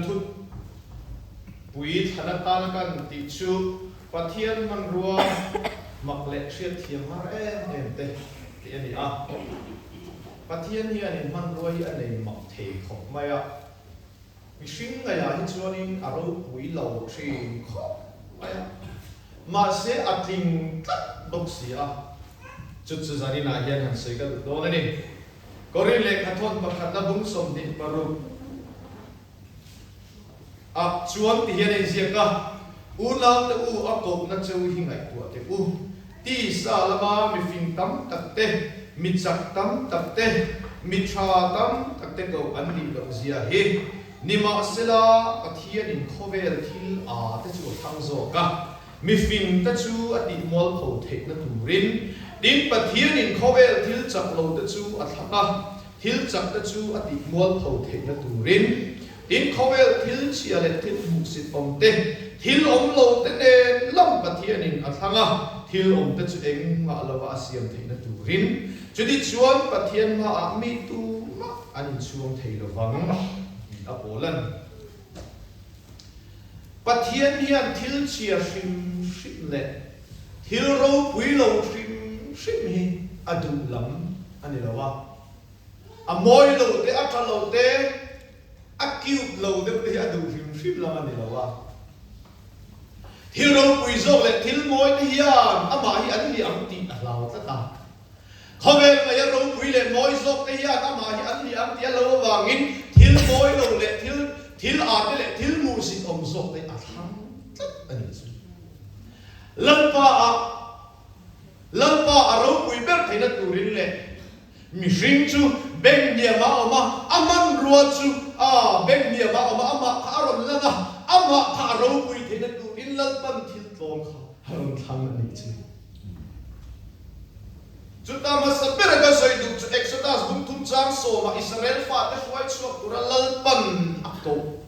Thupui thlan atana kan tih chu Pathian hmanrua mak leh hriatthiam har em em te tih a ni a. Pathian hianin hmanrua hi a nei mak thei khawp mai a. Mihring ngaihah hi chuanin a ropui lo thin khawp mai a. Mahse a tling tlat bawk si a. Chu chu zaninah hian han sawi ka duh dawn a ni. Korin lehkhathawn pakhatna bung 26 ah chuan ti hian a inziak a, Unaute u a kohna cheu hi ngaihtuah teh u. Tisa lama mifing tam tak te, mi chak tam tak te, mi tha tam tak te koh an nih loh zia hi. Nimahsela, Pathianin khawvel thil a te chu a thlang zawk a. Mifing te chu a tih mualpho theihna turin, tin Pathianin khawvel thil chak lo te chu a thlak a, thil chak te chu a tih mualpho theihna turin, tin khawvel thil chhia leh thil hmuhsit awm te, thil awm lo te nen lam Pathianin a thlang a, thil awm te chu engmah lova a siam theihna turin, chuti chuan Pathian hmaah mi tumah an inchhuang thei lovang, tih a pawl a ni. Pathian hian thil chhia hrim hrim leh thil ropui lo hrim hrim hi a duh lam a ni lo a. A mawi lo te, a tha lo te, a cute lo deuh te hi a duh hrim hrim lam a ni lo a. Thil ropui zawk leh thil mawi te hian amah hi an ni ang tih a hlau tlat a. Khawvel ngaia ropui leh mawi zawk te hian amah hi an ni ang tih a lo avangin thil mawi lo leh thil thil â te leh thil muhsit awm zawk te a thlang tlat a nih chu. Lalpa a Lalpa a ropui ber theihna turin leh mihring chu beng hniam a awm a, a hmanrua chu a beng hniam a awm a, amah kha a rawn lan a, amah kha a ropui theihna turin Lalpan thil tlawm kha a rawn thlang a nih chu. Chuta hmasa bera ka sawi duh chu Exodus bung thum chang sawmah Israel fate hruai chhuak tura Lalpan a koh.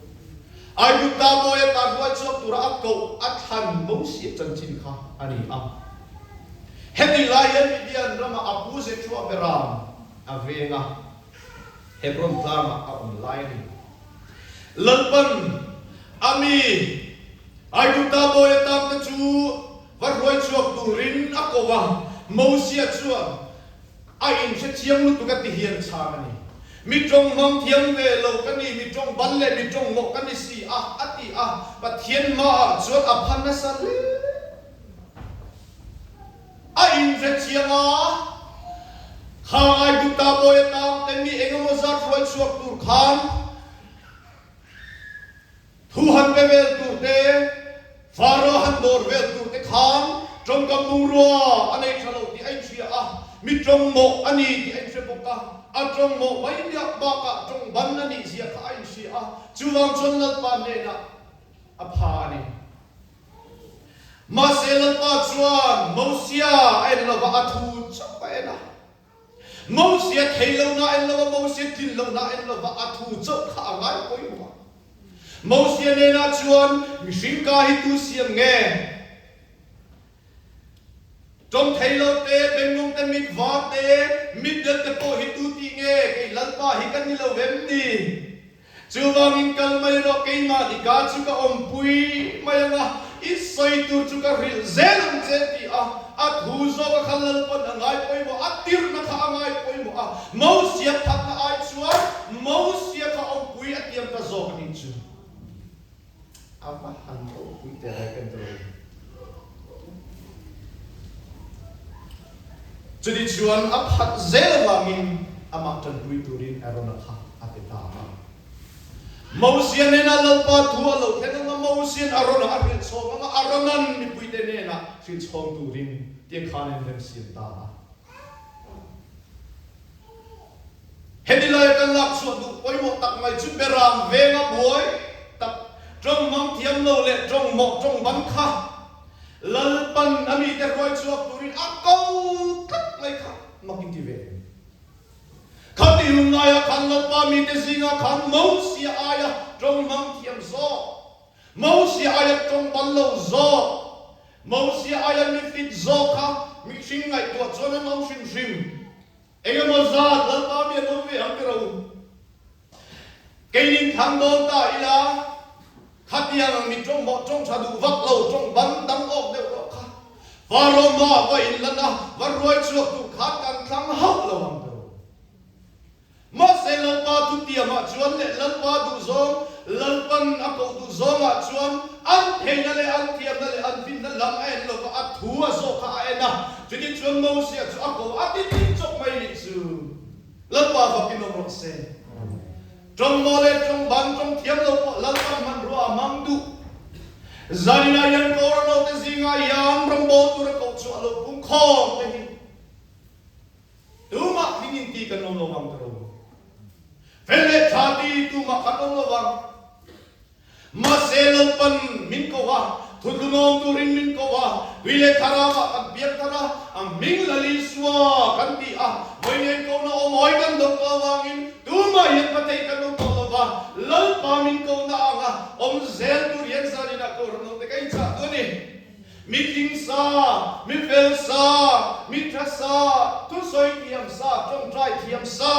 Aigupta bawi ata hruai chhuak tura a koh a thlan Mosia chanchin kha a ni a. Heti lai hian Midian ramah a pu Zethua beram a veng a, Hebron tlangah a awm lai a ni. Lalpan a mi Aigupta bawi atangte chu Va hruai chhuak turin a ko a, Mosia chuan a inhre chiang lutuk a ti hian a chhang a ni. Mi tawng hmang thiam ve lo ka ni, mi tawng ban leh mi tawng mawh ka ni si a, a ti a. Pathian hmaah chuan a pha nasa hle. A inhre chiang a, kha Aigupta bawi atang te mi engemaw zat hruai chhuak tur khan, Thu han pe vel tur te, Pharaoh han dawr vel tur te khan tawngkam bungrua a nei tha lo tih a inhria a, mi tawngmawh a ni tih a inhre bawk a, a tawngmawh mai miah bakah tawngban a nih zia kha a inhria a, chuvang chuan Lalpa hnenah a pha a ni. Mahse Lalpa chuan Mosia a en lova a thu chauh a en a. Mosia thei lo na en lo a, Mosia tlin lo na en lo va, a thu chauh kha a ngai pawimawh a. Mosia hnenah chuan, Mihring ka hi tu siam nge? Tawng thei lo te, bengngawng te, mit var te, mit del te pawh hi tu tih nge? Kei Lalpa hi ka ni lo vem ni? Chuvangin kal mai rawh, keimah i ka chu ka awmpui mai ang a, i sawi tur chu ka hrilh zel ang che ti a, a thu zawk a kha Lalpan a ngai pawimawh, a tirhna kha a ngai pawimawh a, Mosia phatna ai chuan Mosia kha awmpui a tiam ta zawk a nih chu. A va han ropui teh reng em tawh lo. Chutih chuan a phat zel avangin amah tanpui turin Arona kha a pe ta a. Mosia hnenah Lalpa thu a lo thleng ang a, Mosian Arona a hrilh chhawng ang a, Aronan mipuite hnenah hrilh chhawng turin tiang khan an remsiam ta a. Heti laia kan lak chhuah duh pawimawh tak mai chu Beram venga buai tak tawng hmang thiam lo leh tawng mawh tawng ban kha Lalpan a mite hruai chhuak turin a ko tlat mai kha mak in ti ve em? Kha ti hun laiah khan Lalpa mite zingah khan Mosia aia tawng hmang thiam zawk, Mosia aia tawng ban lo zawk, Mosia aia mi fit zawk kha mihring ngaihtuah chuan an awm hrim hrim. Engemaw zat Lalpa mi an awm ve ang ti ro. Keinin thlang dawn ta ila, khatiang ang mi tawng mawh tawng tha duh vak lo, tawng ban dang awk deuh rawh kha Varoma va inlan a, va ruai chhuak tur khan kan thlang hauh lo ang tawh. Mahse Lalpa thutiamah chuan leh Lalpa duhzawng, Lalpan a koh duhzawngah chuan an theihna leh an thiamna leh an finna lam a en lova, a thu a zawh kha a en a, chutiang chuan Mosia chu a ko a ti tling chawp mai nih chu. Lalpa vakin awm rawh se. Tawng maw leh tawng ban tawng thiam lo pawh Lalpa hmanrua a hmang duh. Zaninah hian Kawrano te zingah hian rawngbawl tura koh chu a lo pung khawm te hi tumah tling in ti kan awm lo vang ta lo. Fel leh tha ti tumah kan awm lo vang. Mahse Lalpan min ko a, thutlunawm turin min ko a, tui leh thlarauah kan piak thar a, a hming Lal Isua kan ti a, vawiin kohna aw mawi kan dawng tawh avangin tumah hian Pathian kan awm tawh lo va, Lalpa min kohna anga awm zel tur hian zaninah Kohhran awmte ka inchah duh a ni. Mi tling sa, mi fel sa, mi tha sa, thusawi thiam sa, tawngtai thiam sa,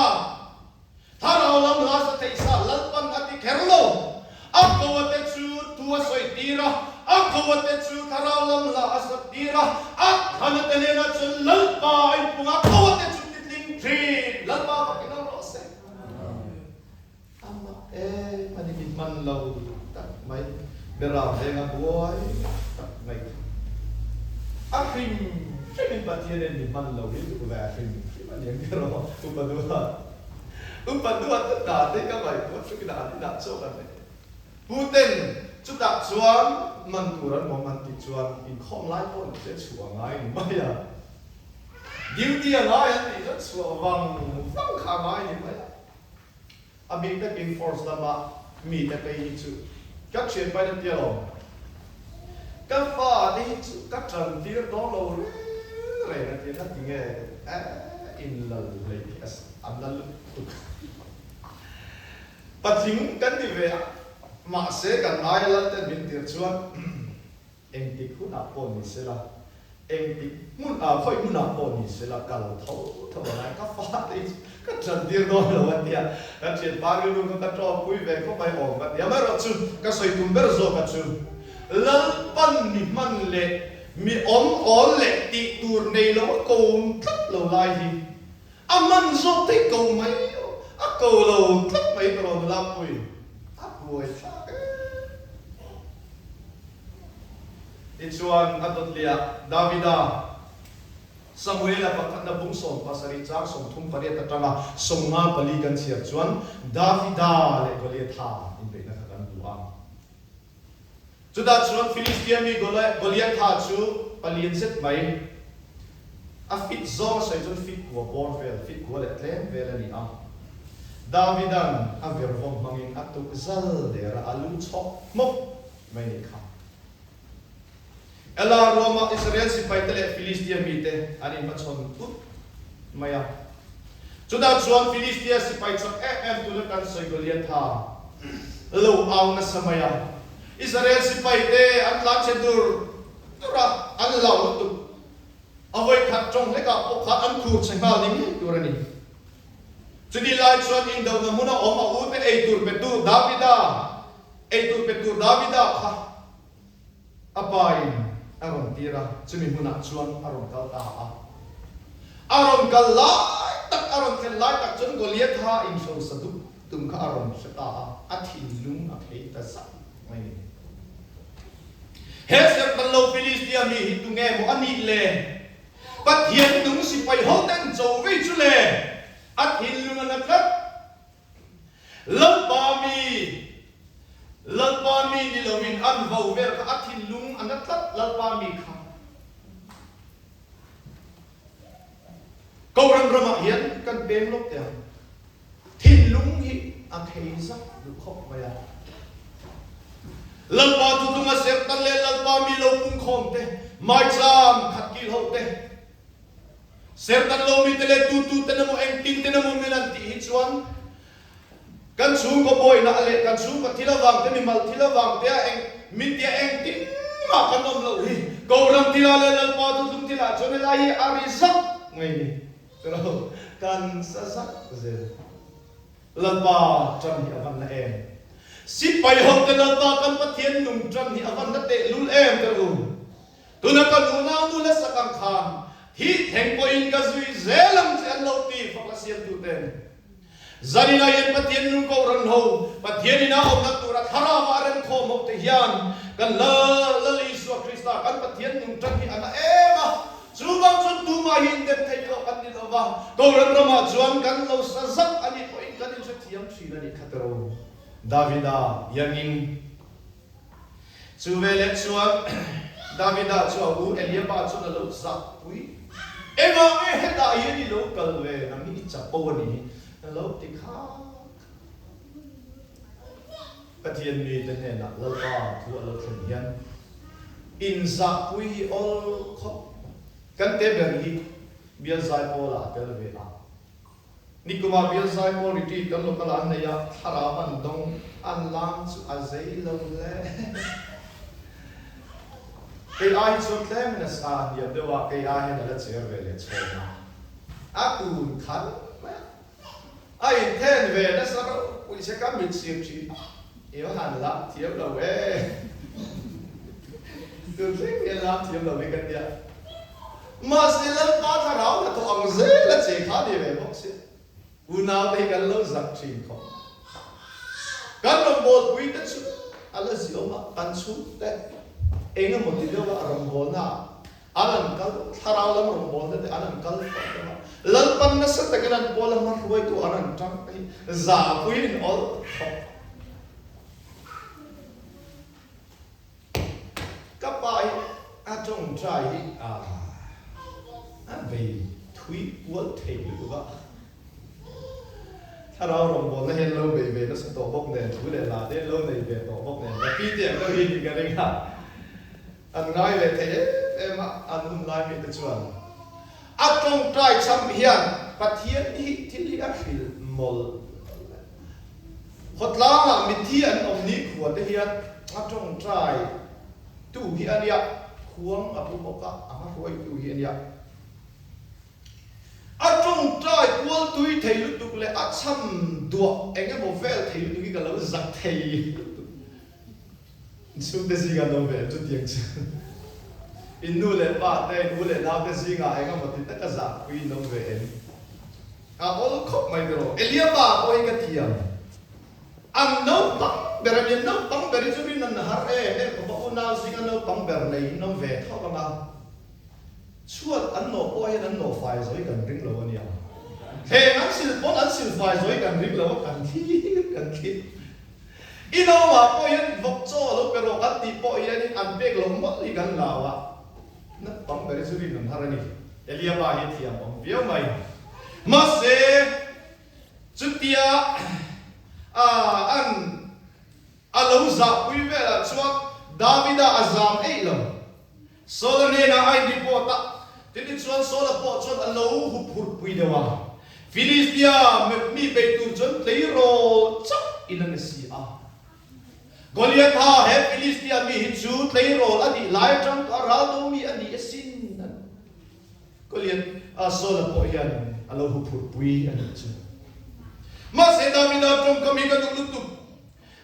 Thlarau lam hla sa theih sa Lalpan a ti kher lo. A ko a te chu thu a sawi tir a, a ko a te chu thlarau lam hla a sa tir a, a thlan a te hnenah chuan Lalpa a inpung a, ko a te chu ti tling thin. Lalpa fakin awm rawh se. Amah em a ni mi hman lo tak mai, beram veng a buai tak mai kha. A hrim hrimin Pathian in mi hman lo hi duh ve a hrim hrim a ni ang emaw upa duha upa duha te hna te ka ngaihtuah hrimin an inah chawk an nei. Pu ten chutah chuan man tur an awm an tih chuan inkhawm lai pawh ni se chhuah a ngai ni mai a, duty a ngai an tih chuan chhuah vang vang kha a ngai ni mai a. A bik takin force lama mite phei hi chu ka thian pain a tia lo. Ka fa te hi chu ka tan tir dawn lo reng reng a tia, ka ti nge eh in lal hlei khi an la lutuk. Patling kan ti ve a, mahse kan aia lal ten min tir chuan Engtik hunah pawh ni sela, engtik hmun ah, khawi hmunah pawh ni sela kal tho tho a ngai. Ka fate hi chu ka ṭan tir dawn lo a nia, ka ṭhianpa rilru kha ka ṭawngpui ve khawp mai awm ka ti. Amaherawhchu ka sawi tum ber zawk a chu, Lalpan mi hman leh mi awm awl leh tih tur nei lo a ko tlat lo lai hi a hman zawk thei ko mai a ko lo tlat mai ka rawn lakpui a buai thlak em. Tichuan, a dawtliah Davida, Samuela pakhatna bung 17 chang 38 atanga 54 kan chhiar chuan Davida leh Goliatha inbeihna kha kan hmu a. Chutah chuan Filistia mi Goliatha chu palian zet mai, a fit zawng a sawi chuan fit kua bawr vel, fit kua leh tlem vel a ni a. Davidan a vervawm hmangin a tuk zal der a, a lu chhawk hmawk mai nih kha. Ela ruama Israel sipaite leh Filistia mite an inhmachhawn tut mai a. Chutah chuan Filistia sipai chak em em tuna kan sawi Goliatha lo au nasa mai a. Israel sipaite an tlanchhe dur dur a, an lau lutuk. A vawikhat tawng hlekah pawh khan an khur chhe nghal ni ngei tur a ni. Chutih lai chuan indohna hmuna awm a ute ei tur petu Davida, ei tur petu Davida kha a pain a rawn tir a, chumi hmunah chuan a rawn kal ta a. A rawn kal lai tak, a rawn thlen lai tak chuan Goliatha inhrosa dup tum kha a rawn hre ta a, a thinlung a phei ta zak mai a ni. He serhtan lo Filistia mi hi tunge maw a nih le? Pathian nung sipai ho ten cho vei chu le a thinlung a na tlat. Lalpa mi, Lalpa mi ni loin an vo vel kha a thinlung a na tlat Lalpa mi kha. Kohhran ramah hian kan peng lawk teh ang. Thinlung hi a khei zak duh khawp mai a. Lalpa thutlung a serhtan leh Lalpa mi lo pungkhawm te, maicham khat kil ho te, serhtan lo mi te leh tutu ten emaw engtin ten emaw min an tih hi chuan kan chhungkaw buaina leh kan chhungkaw thil avang te, mimal thil avang te a eng min tia engtin mah kan awm loh hi Kohhran thilah leh Lalpa thutlung thilah chuan helai hi a ri zak mai ni. Chulaw kan sa zak zel. Lalpa ṭan hi a van na em? Sipai hote Lalpa kan Pathian nung ṭan hi a van na tehlul em ka u? Tuna ka nunau nu le sak ang khan thih thleng pawhin ka zui zel ang che an lo ti fak la siamtuten. Zanin ah hian Pathian nung kohhran ho Pathian ina awmna tura thlarau ah remkhawm ho te hian kan Lal Lal Isua Krista kan Pathian nung ṭan hi a na em a, chuvang chuan tumah hi indem thei pawh kan ni lo va, kohhran ramah chuan kan lo sa zak a nih pawhin kan inhrethiam ṭhin a nih kha tiraw Davida iangin. Chu veleh chuan Davida chu a u Eliaba chuan a lo zahpui. Engah nge hetah hian i lo kal ve? Nang hi i chapo a nih hi, a lo ti khak. Pathian mite hnenah Lalpa thu a lo thlen hian inzahpui hi awl khawp. Kan te ber hi bial zaipawlah a tel ve a. Nikuma bial zaipawl retreat kan local ah an nei a, thlarau an dawng, an lam chu a zei lo hle. Kei ai hi chuan tlemin a sa hniam deuh a, kei ai hian a la cher ve leh chhawm a, a kun khan mai a, a inthen ve nasa ropui se ka mit sir thin a, i va han lam thiam lo e, tun thleng hian lam thiam lo hi ka tia. Mahse Lalpa thlarau hnathawh ang zel a che kha ni ve bawk si. Unau te hi kan lo zak thin khawp. Kan rawngbawlpui te chu a la ziawm a, kan chhung te eng emaw ti deuh a rawngbawlna ah an an kal, thlarau lam rawngbawlna te an an kal fo deuh a. Lalpan nasa takin an pawl a hmahruaitu an an tang te hi zahpuiin awl khawp. Ka pa hi a tawngtai hi a bei thui kual thei lutuk a, thlarau rawngbawlna hian lo bei ve nasa tawh bawk nen, thu leh hla te lo nei ve tawh bawk nen, ka pi te ang deuh hi ni ka ring a, an ngai ve thei em em a, an hun lai mi te chuan a tawngtai cham hian Pathian hi thil hi a hrilh mawlh mawlh e. Khawtlangah mithi an awm ni khua te hian a tawngtai tu hi a nia, khuang a pu bawk a, a hmahruaitu hi a nia. A tawngtai kual tui thei lutuk leh a cham duah eng emaw vel thei lutuk hi ka lo zak thei lutuk. Chhungte zingah an awm ve em chutiang chu. In nu leh pa te, in u leh nau te zingah eng emaw ti taka zahpui in awm ve em? A awl khawp mai tiraw. Elia pa pawh hi ka thiam. An naupang ber a nia, naupang ber hi chu rin an har em em khawp a, unau zinga naupang ber nei in awm ve thawk ang a. Chhuat an nawh pawh hian an nawh fai zo hi kan ring lo a nia. Thleng an sil pawn an sil fai zo hi kan ring lo a, kan thlir kan thlir. I naumah pawh hian vawk chaw lo pe rawh kan tih pawh hianin an pek loh mawlh hi kan lau a, naupang ber hi chu rin an har a ni. Eliaba hi thiam awm viau mai. Mahse, chutia an a lo zahpui velah chuan Davida a zam eih lo. Saul-a hnenah a inreport a, titichuan Saul-a pawh chuan a lo huphurhpui deuh a. Filistia mi bei tur chuan tleirawl chauh in a ni si a. Goliatha he Filistia mi hi chu tleirawl a nih lai atang tawh a ral do mi a ni asin an Goliath a Saul-a pawh hian a lo huphurhpui a nih chu. Mahse Davida tawngkam hi ka duh lutuk.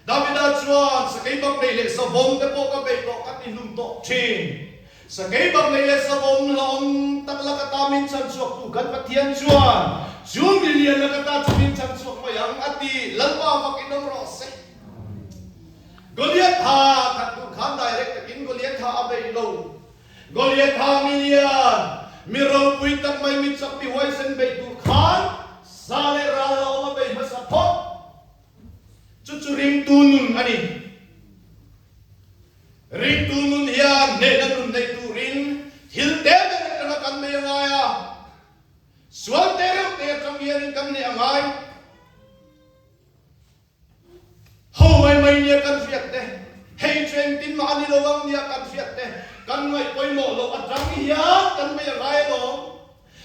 Davida chuan, Sakei bak nei leh savawm te pawh ka bei tawh ka ti hlum tawh thin. Sakei bak nei leh savawm la awm tak laka ta min chhan chhuak tu kan Pathian chuan chu mi lian laka ta chu min chhan chhuak mai ang a ti. Lalpa fak in awm rawh se. Goliath tha that duh khan direct takin Goliath tha a bei lo. Goliath tha mi lian, mi ropui tak mai mi chak mi huaisen bei tur khan sa leh ral la awm a bei hmasa phawt. Chu chu ringtu nun a ni. Ringtu nun hian hnehna nun nei turin thil te ber atanga kan nei a ngai a, sual te reuh te atang hianin kan neih a ngai. Ho mai mai nia kan hriat te, hei chu engtin mah a ni lo ang nia kan hriat te, kan ngaih pawimawh loh atang hian kan bei a ngai alawm.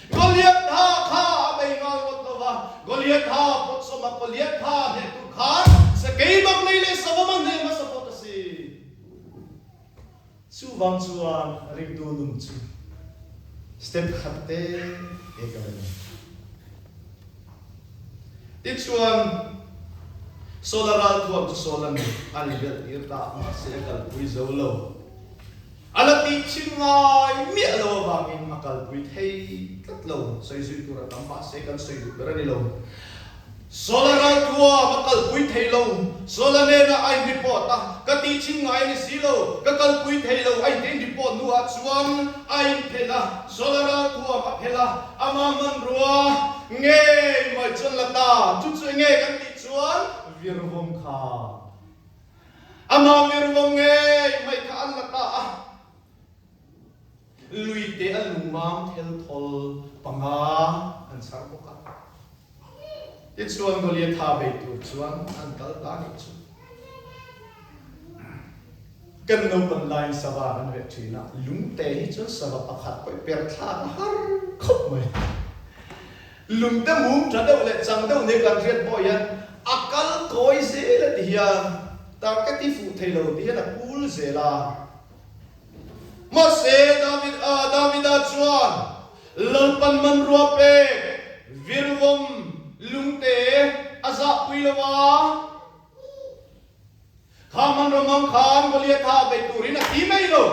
Goliatha kha a bei ngal ngawt lo va, Goliatha pawtsawm a Goliatha hneh tur khan sakei bak nei leh savawm a hneh hmasa phawt a si. Chuvang chuan ringtu nun chu step khat te te kal a ni. Tichuan. Saula ralthuam chu Saula'n a inbelh tir ta, mahse a kalpui zo lo. A la tih chhin ngai miah lo avangin a kalpui thei tlat lo. Sawi zui tur a tam mahse kan sawi duh ber a ni lo. Saula ralthuam a kalpui thei lo. Saula nena a in report a, ka tih chhin ngai a ni si lo, ka kalpui thei lo a in te in report hnuah chuan a in phelh a, Saula ralthuam a phelh a, ama hmanrua ngei mai chuan la ta. Chu chu enge kan tih chuan virvawm kha. Amah virvawm ngei mai kha an la ta a, luite a lungmam thelthawl panga an chhar bawk a. Tichuan Goliatha bei tur chuan an kal ta nih chu. Kan naupan laiin sava kan veh thin a, lungte hi chuan sava pakhat pawh i per thlak a har khawp mai. Lungte mum tha deuh leh chang deuh nei kan hriat pawh hian a kal kawi zel a ti hian target hi fuh thei lo ti hian a kul zel a. Mahse David a Davida chuan Lalpan hmanrua pek virvawm lungte a zahpui lo a. Kha hmanrua mang khan Goliatha bei turin a ti mai lo.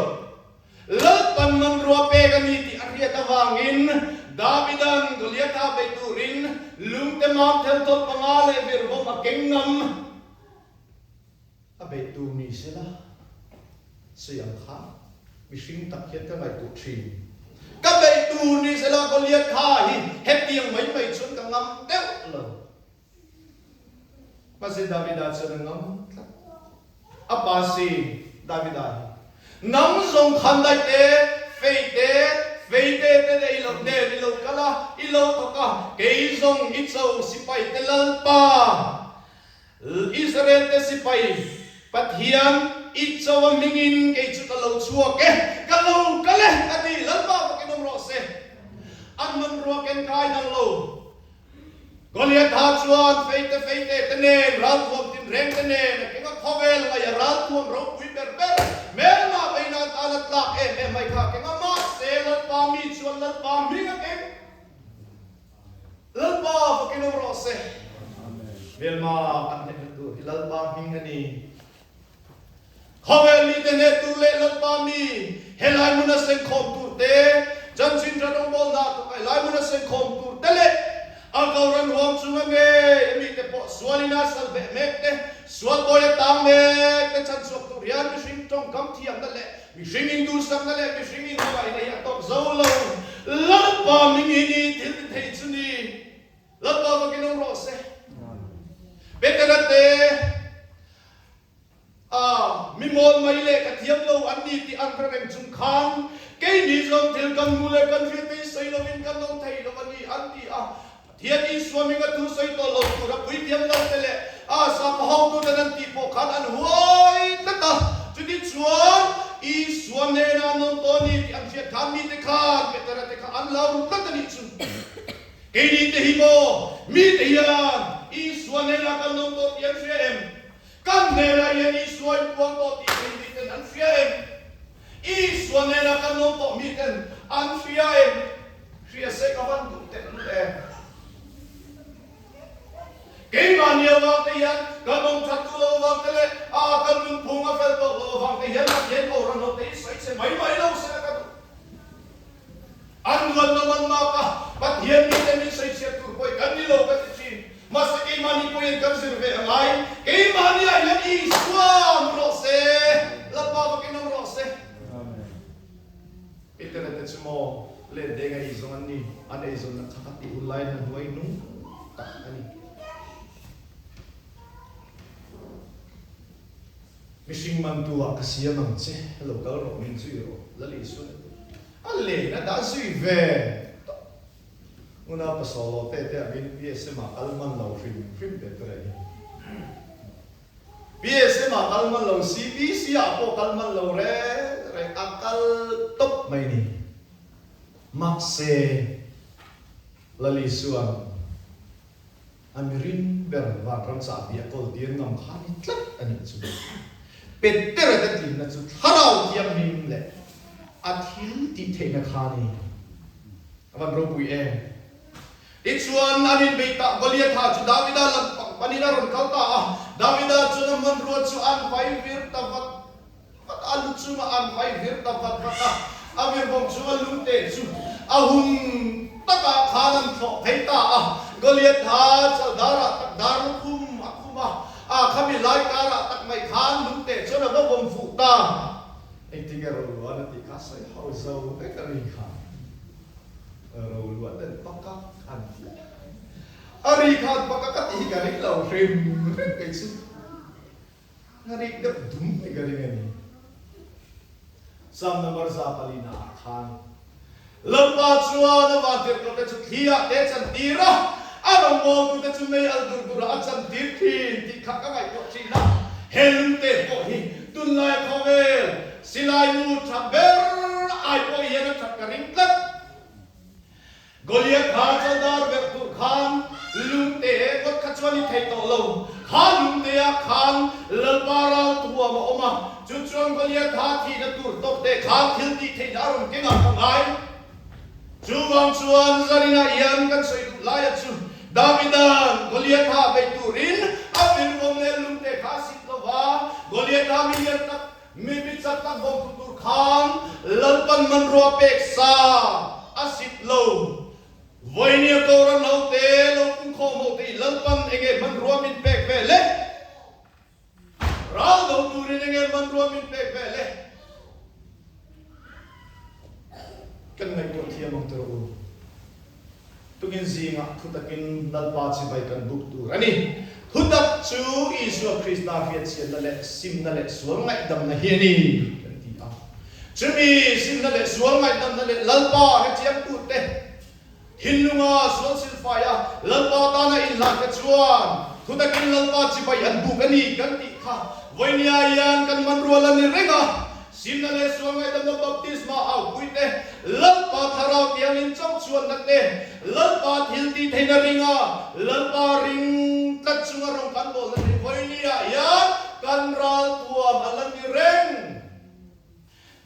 Lalpan hmanrua pek a ni tih a hriat avangin Davida'n Goliatha bei turin lungte mam theltawlh panga leh virvawm a keng ngam. A beih tur ni sela sawi ang kha mihring tak hian ka ngaihtuah thin. Ka beih tur ni sela Goliatha hi hetiang mai mai chuan ka ngam deuh lo. Mahse Davida chuan a ngam tlat. A pa si Davida hi, Nang zawng khandai te, fei te, fei te te leh i lo nen i lo kal a, i lo thawk a, kei zawng i cho sipai te Lalpa, Israel te sipai Pathian i cho a hmingin kei chu ka lo chhuak e, ka lo kal e, a ti. Lalpa fakin awm rawh se. An hmanrua ken kai dang lo. Goliatha chuan feite feite te nen, ralthuam tinreng te nen a keng a, khawvel ngaih a ralthuam ropui ber ber hmelma beina atan a tlak em em mai kha a keng a, mahse Lalpa mi chuan Lalpa hming a keng. Lalpa fakin awm rawh se. Hmelma kan hnehna tur hi Lalpa hming a ni. Khawvel mite hneh tur leh Lalpa mi helai hmuna sengkhawm tur te, chanchin tha rawngbawlna thawk helai hmuna sengkhawm tur te leh a Kohhran huam chunga ngei a mite pawh sualin a sal beh mek te, sual bawi a tang mek te chhanchhuak tur hian mihring tawngkam thiamna leh mihring induhsakna leh mihring inhmangaihna hi a tawk zo lo. Lalpa mingin i thil ti thei chu ni. Lalpa vakin awm rawh se. Petera te A, mi mawl mai leh ka thiam lo an ni tih an hre reng chung khan keini zawng thil kan hmu leh kan hriat te hi sawi lovin kan awm thei lo a ni an ti a. Pathian Isua hminga thu sawi tawh lo tura puithiam lo te leh a sakhaw hotuten an tih pawh khan an huai tlat a. Chutichuan Isua hnena an awm tawh a ni tih an hriat khan mite khan Petera te kha an lo ru tlat a nih chu. Keini te hi maw mite hian Isua hnena kan awm tawh tih an hria em? Kan hnenah hian Isua in puang tawh tih thei miten an hria em? Isua hnena kan awm tawh miten an hria em? Hria se ka van duh teh lut em? Keimahni avang te hian kan awm that duh lo avang te leh a kan nunphung a fel tawh lo avang te hian Pathian Kohhran ho te hi sawi chhe mai mai lo sela ka duh. An nuan lo an mak a, Pathian mite min sawichhiat tur pawh kan ni lo ka ti thin. Mahse keimahni pawhin kan zir ve a ngai. Keimahni ah hian Isua hmu rawh se, Lalpa vakin awm rawh se. Peter-a te chu maw let deng a eizawng an ni, an eizawnna kha ka tih hun laiin a hnuai nung tak a ni. Mihring mantu ah ka siam ang che, lo kal rawh, min zui rawh, Lal Isuan a ti. A len a dah zui ve tawp. Unau pasawh lo te te angin PSM ah kal hman lo hrim hrim ve tura hi. PSM ah kal hman lo, CBC ah pawh kal hman lo reng reng, a kal tawp mai ni. Mahse, Lal Isuan A mirin ber vanram chahbi a kawl tir ngam kha ni tlat a nih chu. Petera te tlinna chu thlarau thianghlim leh a thil tih theihna kha a ni. A van ropui em! Tichuan, an inbeih tah Goliatha chu Davida lam pang. lam panin a rawn kal ta a. Davida chuan a hmanrua chu an vai vir ta vat vat a, lu chungah an vai vir ta vat vat a. A virbawm chunga lungte chu a hun takah khan an thlawh phei ta a. Goliatha chaldara tak dar lukhum a khum a, a khami lai karah tak mai khan lungte chuan a va vawm fuh ta. Engtinge Roluan a tih kha sawi ho zo vek a ri kha. Roluan den pakak an ti a. A ri khan pakak a tih hi ka ring lo hrim hrim kei chu. A rik deuh dum hi ka ring a ni. Psalm number 400 ah khan Lalpa chuan a vantirhkoh te chu thli ah te chan tir a, a rawngbawltu te chu mei al dur dur ah a chan tir thin tih kha ka ngaihtuah thin a. He lungte pawh hi tunlai khawvel silai mu tha ber ai pawh hian a that ka ring tlat. Goliath kha chaldar verh tur khan lungte ngawt kha chuan i thei tawh lo. Kha lungteah khan Lalpa ral thuam a awm a, chu chuan Goliath kha thihna tur tawkte khan thil tih theihna a rawn keng ah ka ngai. Chuvang chuan Zarinah hian kan sawi duh laia chu Davida'n Goliath kha bei turin a virvawm leh lungte kha a sit lo va, Goliath kha mi lian tak, Mi mi chak tak vawmtu tur khan Lalpan hmanrua pek sa a sit lo. Vawinia Koran ho te, lo pungkhawm ho te i Lalpan enge hmanrua min pek ve le? Ral do turin enge hmanrua min pek ve le? Kan ngaihtuah thiam ang tawh u. Tukin zingah thutakin Lalpa chibai kan buk tur a ni. Thutak chu Isua Krista hriatchhiatna leh simna leh sual ngaihdamna hi a ni kan ti a. Chumi simna leh sual ngaihdamna leh Lalpa hrechiangtute thinlunga sual silfaia Lalpa tana inhlante chuan thutakin Lalpa chibai an buk a ni kan tih kha vawinia hian kan hmanrual a ni reng a. Simna leh sual ngaihdamna baptisma aupui te, Lalpa thlarau tiangin chauh chhuanna te, Lalpa thil tih theihna ringa Lalpa ring tlat chunga rawng kan bawlna te vawinia hian kan ral thuam a la ni reng.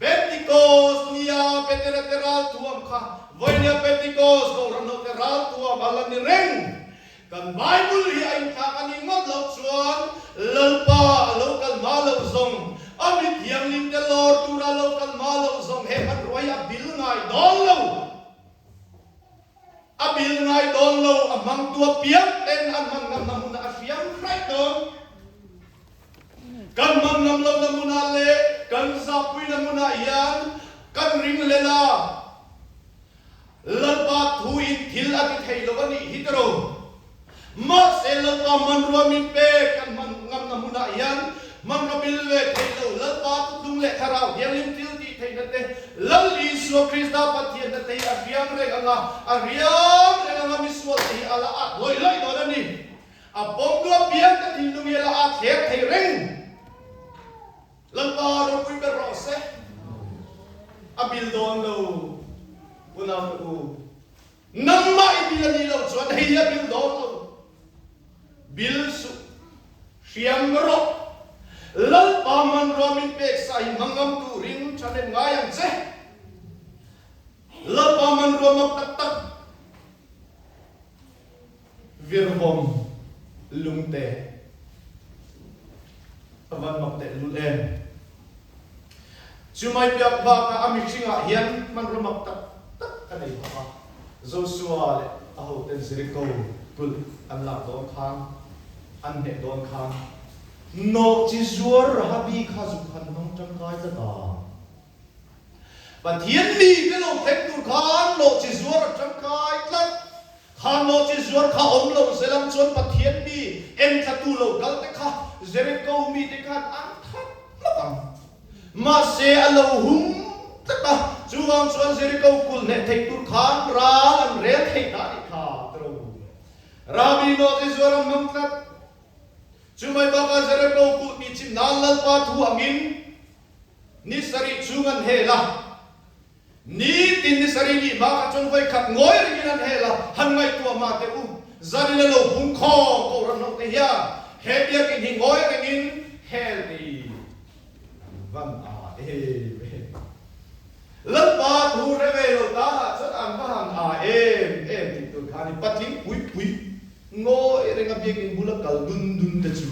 Pentikos nia Petera te ral thuam kha vawinia Pentikos Kohhranho te ral thuam a la ni reng. Kan Bible hi a inthlak a nih ngawt loh chuan Lalpa a lo kal hma loh zawng, a mi thianghlim te lawr tura lo kal hma loh zawng he hmanrua hi a bil ngai dawn lo. A bil ngai dawn lo, a hmangtu apiang ten an hman ngamna hmunah a hriam hraih dawn. Kan hman ngam lohna hmunah leh kan zahpuina hmunah hian kan ringhlel a. Lalpa thu in thil a ti thei lo a nih hi tiro. Mahse Lalpa hmanrua min pek kan hman ngamna hmunah hian hmanrua bil ve thei lo Lalpa thutlung leh thlarau thianghlim thil tih theihna te Lal Isua Krista Pathianna te hi a hriam reng anga a hriam reng anga misual te hi a la at lawih lawih dawn a ni. A pawm duah piang te thinlung hi a la at thler thei reng. Lalpa ropui ber rawh se. A bil dawn lo unau te u. Nangmah i bil a nih loh chuan hei hi a bil dawn lo. Bil suh. Hriam rawh. Lalpa hmanrua min pek sa hi hmangam turin thahnem ngai ang che. Lalpa hmanrua mak tak tak Virvawm lungte a van mak teh lul em. Chumai piak bakah a mihringah hian hmanrua mak tak tak a nei phah a. Joshua leh a hoten Jericho kulh an lak dawn khan, an hneh dawn khan nawhchi zuar Rahabi kha zuk han hmang tangkai tlat a. Pathian mite lo thleng tur khan nawhchi zuar a tangkai tlat. Kha nawhchi zuar kha awm lo zelam chuan Pathian mi enthlatu lo kal te kha Jericho mite khan an that hlawk ang. Mahse a lo hum tlat a, chuvang chuan Jericho kulh hneh theih tur khan ral an rel thei ta a nih kha tiro. Rabi nawhchi zuar an hmang tlat. Chumai bakah Jericho kulh tih chim nan Lalpa thu angin Ni sarih chung an hel a, nitin ni sarih nih hma kha chuan vawi khat ngawi rengin an hel a, han ngaihtuah mah teh u, zanin a lo bung khawm Kohhran ho te hian he biakinn hi ngawi rengin hel ti van a em em. Lalpa thu hre ve lo tanah chuan an va han a em em tih tur kha a ni, patling pui pui. Ngawi renga biakinn bula kal dun dun te chu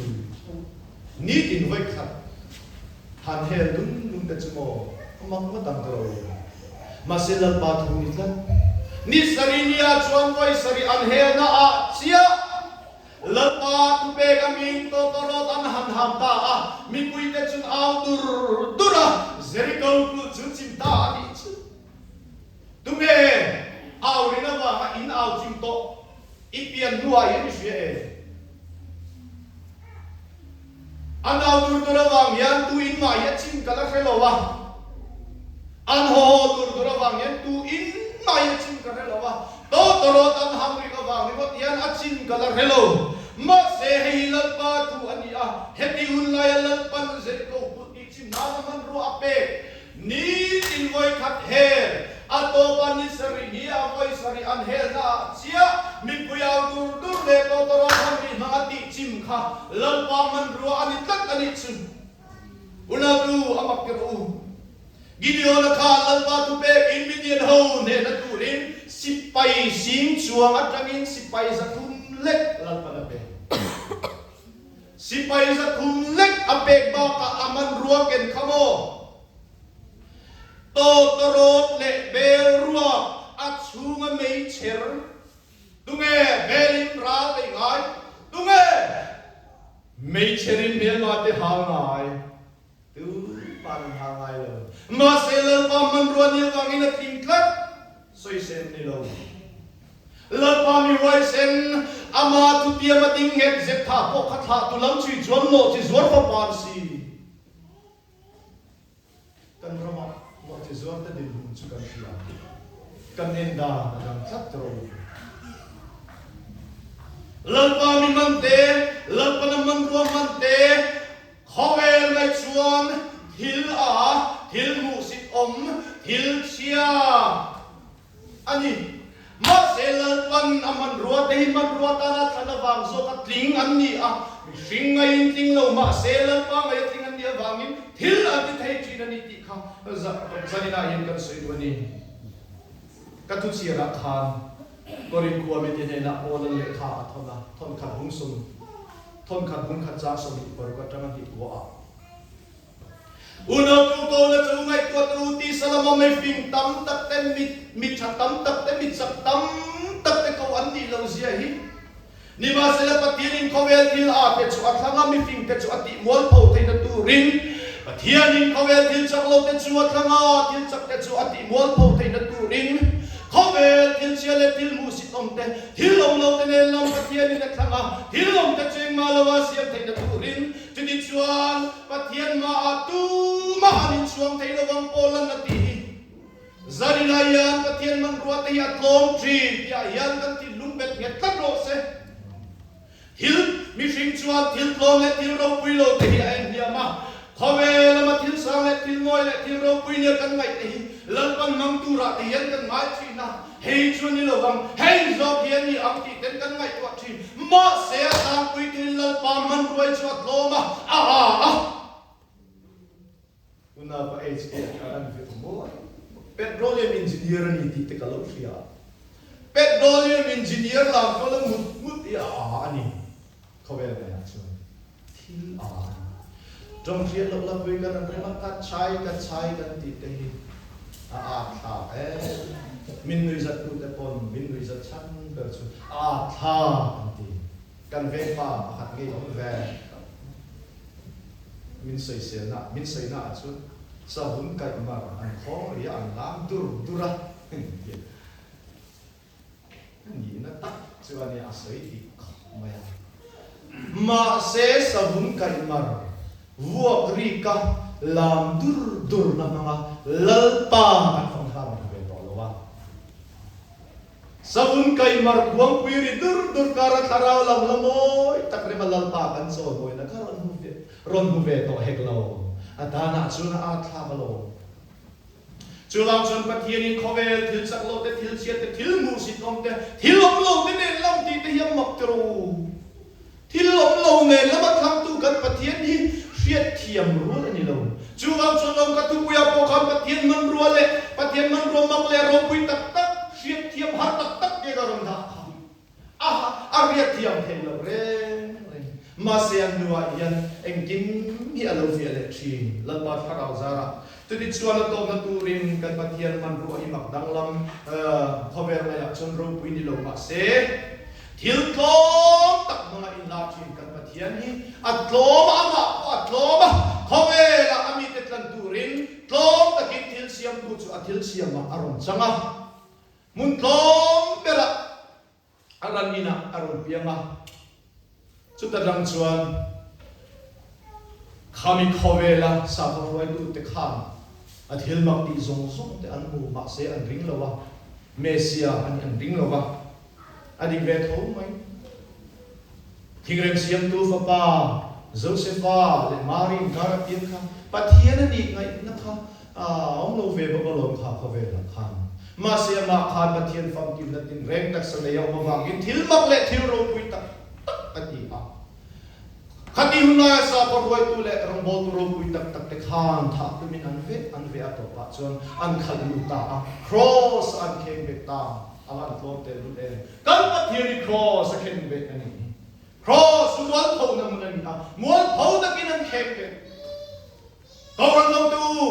nitin vawikhat han hel dun dun te chu maw a mak ngawt ang tawh lo. Mahse Lalpa thu ni tlat. Ni sarih nia chuan vawi sarih an helna ah chiah Lalpa thupek a min tawtawrawt an han ham ta a, mipuite chun au dur dur a, Jericho kulh chu chim ta a nih chu. Tunge au rin avanga in au chim tawh i pian hnuah hian i hria e? An au dur dur avang hian tu in mah hi a chim ka la hre lo a, an haw haw dur dur avang hian tu in mah hi a chim ka hre lo a, tawtawrawt an ham rik avang ringawt hian a chim ka la hre lo. Mahse hei hi Lalpa thu a ni a, heti hun laia Lalpan Jeriko kulh tih chim nana hmanrua a pek Nitin vawikhat hel, a tawpa ni sarih ni a vawi sarih an helna ah chiah mipui au dur dur leh tawtawrawt han ri hmang a tih chim kha Lalpa hmanrua a ni tlat a nih chu. Unautu a mak tirh u. Gideon-a khan Lalpa thupek in Midian ho hnehna turin sipai sing chuang atangin sipai 300 lek Lalpan a pe. Sipai 300 lek a pek bakah a hmanrua ken kha maw? Tawtawrawt leh bel ruak a chhunga meichher tunge belin ral bei ngai? Tunge meichherin hmelma te hal ngai? Tu pan an hal ngai lo. Mahse Lalpa hmanrua ni avangin a tling tlat sawisem ni lo. Lalpa mi huaisen, ama thutiam a ding nghet zet tha pawh kha thlah tu lam chhui chuan nawh chi zuar fapa an si. Kan ramah nawh chi zuar te dinhmun chu kan hria. Kan en dan a dang tlat ro. Lalpa mi man te, Lalpan a hmanrua man te, Khawvel mai chuan thil a, thil hmuhsit awm, thil chhia a ni. Mahse Lalpan a hmanrua te hi hmanrua tana thlan avang zawka tling an ni a, mihring ngaiin tling lo mahse Lalpa ngaia tling an nih avangin thil an ti thei thin a ni tih kha zaninah hian kan sawi duh a ni. Ka thuchhiarah khan Korin khua mite hnenah Paul-an lehkha a thawn a, thawnkhat bung sum, thawnkhat bung khat chang 26 atanga hnih kua ah. Unau tu ko na chu ngaihtuah tu tisa lama mifing tam tak te, mi tha tam tak te, mi chak tam tak te ko an nih lo zia hi. Nimahsela Pathianin khawvel thil a te chu a thlang a, mifing te chu a tih mualpho theihna turin Pathianin khawvel thil chak lo te chu a thlang a, thil chak te chu a tih mualpho theihna turin khawvel thil chhia leh thil hmuhsit awm te, thil awm lo te nen lam Pathianin a thlang a, thil awm te chu engmah lo a siam theihna turin chutichuan Pathian hmaah tumah an inchhuang thei lovang Paul-an a tih hi. Zaninah hian Pathian hmanrua te hi a tlawm thin tihah hian kan thinlung bet nghet tlat rawh se. Thil mihring chuan thil tlawm leh thil ropui lo te hi a en hniam a, khawvel lama thil sang leh thil mawi leh thil ropui nia kan ngaih te hi Lalpan hmang turah te hian kan ngai thin a, hei chu a ni lovang, hei zawk hi a ni ang tih ten kan ngaihtuah thin. Mahse a tlangpui tuin Lalpa hmanruai chu a tlawm a, a ha a. Unaupa HK a kha an vir mawi. Petroleum engineer a ni tih te ka lo hria. Petroleum engineer lam pawh la ngut ngut i a a a ni. Khawvel ngaiah chuan thil a a ni. Tawng hriat loh la pui kan an rem a, ka chai ka chai kan tih te hi a at thlak e. Min nuihzat tu te pawn min nuihzat chhan ber chu a at thlak an ti. Kan vengpa pakhat ngei awm ve. Min sawiselna, min sawina ah chuan savun kaih mar an khawng ri a, an lam dur dur a, tih a nihna tak chu a nia, a sawi dik khawp mai a. Mahse savun kaih mar vuak ri ka lam dur dur na hmanga Lalpa kan fang kha a rawn hmu ve tawh lo a. Savun kai mar khuangpui ri dur dur kara thlarau lam la mawi tak rema Lalpa kan chawl mawina kha rawn hmu ve rawn hmu ve tawh hek lo. A danah chuan a at thlak alawm. Chuvang chuan Pathianin khawvel thil chak lo te, thil chhiat te, thil hmuhsit awm te, thil awm lo te nen lam tih te hi a mak tiraw u. Thil awm lo nen lama thlangtu kan Pathian hi hriatthiam rual a ni lo. Chuvang chuan lo ka thupuiah pawh khan Pathian hmanrua leh Pathian hmanrua mak leh ropui tak tak, hriatthiam har tak tak te ka rawn dah kha. A a hriatthiam. Thlarau zarah. Chutichuan a tawpna turin kan Pathian hmanrua hi mak danglam khawvel ngaiah chuan ropui ni lo mah se, thil tlawm tak hmanga inla thin kan Pathian hi a tlawm a, amah pawh a tlawm a, khawvelah a mite tlan turin tlawm takin thil siamtu chu a thil siamah a rawn chang a, hmun tlawm berah A ran inah a rawn piang a, chuta dang chuan khami khawvela sakhaw hruaitute khan a thil mak tih zawng zawng te an hmu, mahse an ring lo a, Messia a nih an ring lo va, a dik ve tho mai. Thingrem siamtu fapa Josefa leh Mari inkar a piang kha Pathian a nih ngaihna kha a awm lo ve bawk alawm kha khawvelah khan. Mahse amah khan Pathian famkimna tinreng taksa nei a awm avangin thil mak leh thil ropui tak tak a ti a. Khati hun laia sakhaw hruaitu leh rawngbawltu ropui tak tak te khan thah tumin an veh an veh a tawpah chuan an khalh lut ta a, Kraws an kheng bet ta a van tlawm tel lut em. Kan Pathian hi Kraws a khen bet a nih hi. Kraws chu mualphona hmun a ni a, mualpho takin an kheng bet. Kohhran lote u,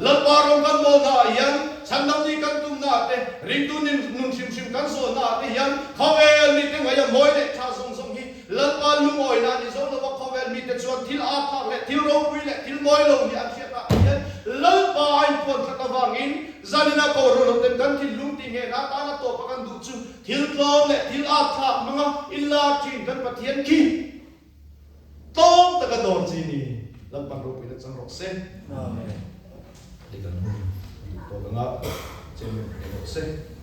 Lalpa rawng kan bawlna ah hian chhandam nih kan tumna ah te, ringtu nun hrim hrim kan zawnna ah te hian khawvel mite ngaih a mawi leh tha zawng zawng hi Lalpa lungawina a ni zo lo a, khawvel mite chuan thil âtthlak leh thil ropui leh thil mawi lo nih an hriat ah te hian Lalpa a inpuan that avangin zanina kohhran loten kan thinlung tih nghehna atana tawpa kan duh chu thil tlawm leh thil âtthlak hmanga inlar thin kan Pathian khi Tlawm taka dawr chi ni Lalpan ropuina chang rawh se. Amen. Hei kan hun a duh tawk anga chairman pe rawh se.